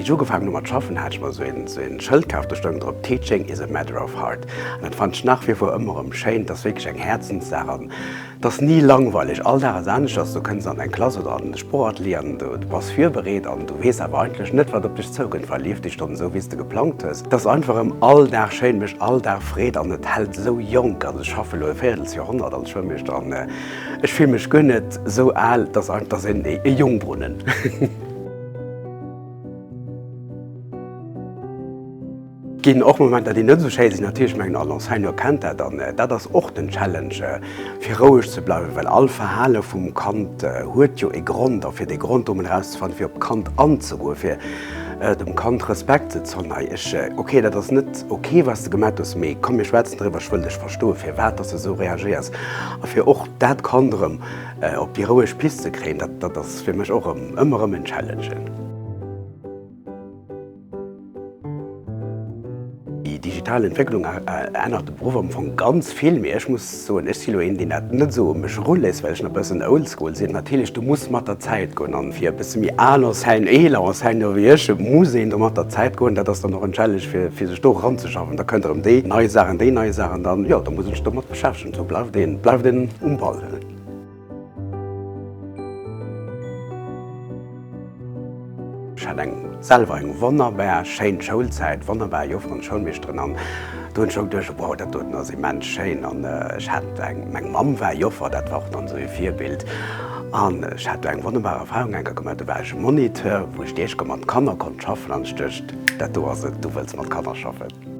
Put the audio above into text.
Wéi ech ugefaangen hu mat schaffen, hat ech mer esou een, esou een Schëld kaf, do stoung drop Teaching is a matter of heart. An dat fannen ech nach wie vor ëmmer erëm schéin. Et ass wierklech eng Häerzenssaach an et ass ni langweileg. All Dag ass aneschters. Du kënns an eng Klass oder an e Sprooch-Atelier an du bass virbereet an du weess awer eigentlech net, wat op dech zoukënnt. Verlieft déi Stonn esou, wéi s de geplangt hues. Et ass einfach erëm all Dag schéin, mécht all Dag Freed an et hält esou jonk. Also ech schaffe elo e Véierelsjoerhonnert als Schoulmeeschter an ech fille mech guer net esou al. Et ass einfach, et ass een e Jungbrunnen. Ginn och Momenter, déi net esou schéi sinn natierlech. Ech mengen, all Enseignant kennt dat an dat ass och den Challenge, fir roueg ze bleiwen, well all Verhale vum Kand huet jo e Grond a fir dee Grond domat erauszefannen, fir op d'Kand anzegoen, fir dem Kand Respekt ze zollen, hei ech, ok, dat ass net ok, wat s de gemat hues, mee komm mir schwätzen driwwer, ech wëll dech verstoen, firwat dass de esou reagéiers a fir och dat Kand erëm op déi roueg Pist ze kréien, dat dat ass fir mech och erëm ëmmer erëm en Challenge. Déi digital Entwécklung ännert de Beruff am Fong ganz vill, mee ech muss soen, ech si lo een, deen dat net esou u mech eruléisst, well ech nach e bëssen oldschool sinn. Natierlech, du muss mat der Zäit goen an fir e bësse méi al Enseigne, eeler Enseignant wéi ech, muss een do mat der Zäit goen. Dat ass dann och en Challenge fir fir sech do eranzeschaffen. Da kënnt erëm déi nei Saachen, déi nei Saachen, dann, jo, da muss een sech domat beschäftegen. Esou bleift een, bleift een um Ball. Ech hat eng selwer eng wonnerbar schéin Schoulzäit, wonnerbar Jofferen, Schoulmeeschteren an do hunn ech scho geduecht, wow, dat doten ass immens schéin an ech hat eng, meng Mamm war Joffer, dat war och dann esou e Virbild an ech hat do eng wonnerbar Erfahrung eng Kéier gemaach, do war ech Moniteur, wou ech déi éischt Kéier mat Kanner konnt schaffen an ech duecht, dat do ass et, du wëlls mat Kanner schaffen.